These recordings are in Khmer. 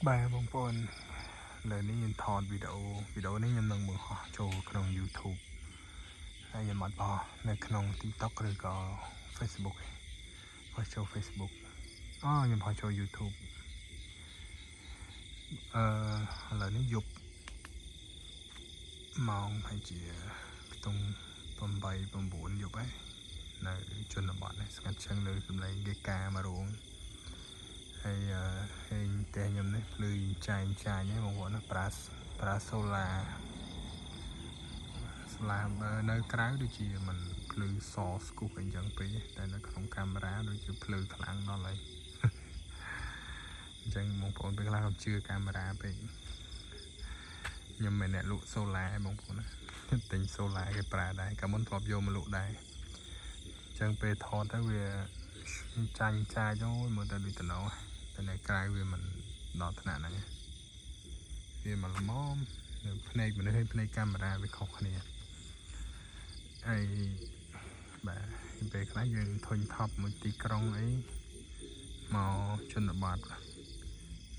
បាទបងប្អូនឥឡូវនេះខ្ញុំថតវីដេអូវីដេអូនេះខ្ញុំនឹងបង្ហោះចូលក្នុង YouTube ហើយខ្ញុំអត់បង្ហោះនៅក្នុង TikTok ឬក៏ Facebook ទេ។ហោះចូល Facebook អូខ្ញុំហោះចូល YouTube។ ឥឡូវនេះយប់ម៉ោងប្រហែលជាខ្ទង់8 9យប់ហើយនៅជនបទនេះស្ងាត់ឈឹងលើសំឡេងគេការមករោងហើយអឺហេងផ្ទះខ្ញុំនេះភ្លឺចែងចាញហ្នឹងបងប្អូនណាប្រាប្រា solar solar បើនៅក្រៅដូចជាมันភ្លឺសស្គុះអីចឹងពេកតែនៅក្នុងកាមេរ៉ាដូចជាភ្លឺខ្លាំងដល់ហើយអញ្ចឹងបងប្អូនពេលខ្លះកុំជឿកាមេរ៉ាពេកខ្ញុំមិនអ្នកលក់ solar ឯងបងប្អូនណាទិញ solar គេប្រើដែរកាលមុនធ្លាប់យកមកលក់ដែរអញ្ចឹងពេលថតទៅវាចាញ់ចាចអូយមើលទៅដូចតំណតែនៅក្រៅវាមិនដល់ថ្នាក់ហ្នឹងទេវាមកល្មមនៅភ្នែកមនុស្សហើយភ្នែកកាមេរ៉ាវាខុសគ្នាហើយបាទពេលខ្លះយើងធុញថប់មួយទីក្រុងអីមកជនបទ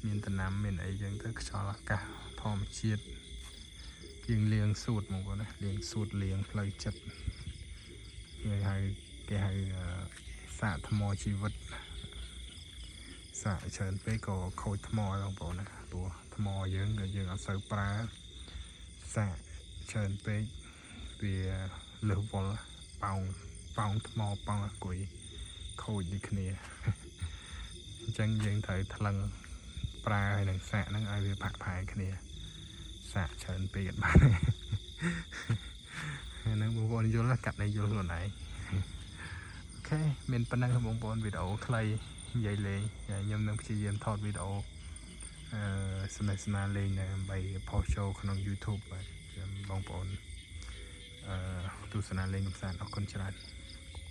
មានតំណាំមានអីចឹងទៅខ្យល់អាកាសធម្មជាតិជាងលាងសួតមកបងណាលាងសួតលាងផ្លូវចិត្តគេហៅគេហៅអឺសាកថ្មជីវិតសាកច្រើនពេកក៏ខូចថ្មដែរបងប្អូនណាព្រោះថ្មយើងក៏យើងអត់សូវប្រើសាកច្រើនពេកវាលើសវល់ប៉ោងប៉ោងថ្មប៉ោងអាគុយខូចដូចគ្នា អញ្ចឹងយើងត្រូវថ្លឹងប្រើឲ្យនឹងសាកហ្នឹងឲ្យវាផាក់ផែគ្នាសាកច្រើនពេកអត់បានទេ ហ្នឹងបងប្អូនយល់ណាកាត់នេះយល់ខ្លួនឯង OK មានប៉ុណ្ណឹងបងប្អូនវីដេអូខ្លីនិយាយលេងខ្ញុំនឹងព្យាយាមថតវីដេអូអឺសំណេះសំណាលលេងដើម្បីផុសចូលក្នុង YouTube បាទខ្ញុំបងប្អូនអឺទស្សនាលេងកម្សាន្តអរគុណច្រើន។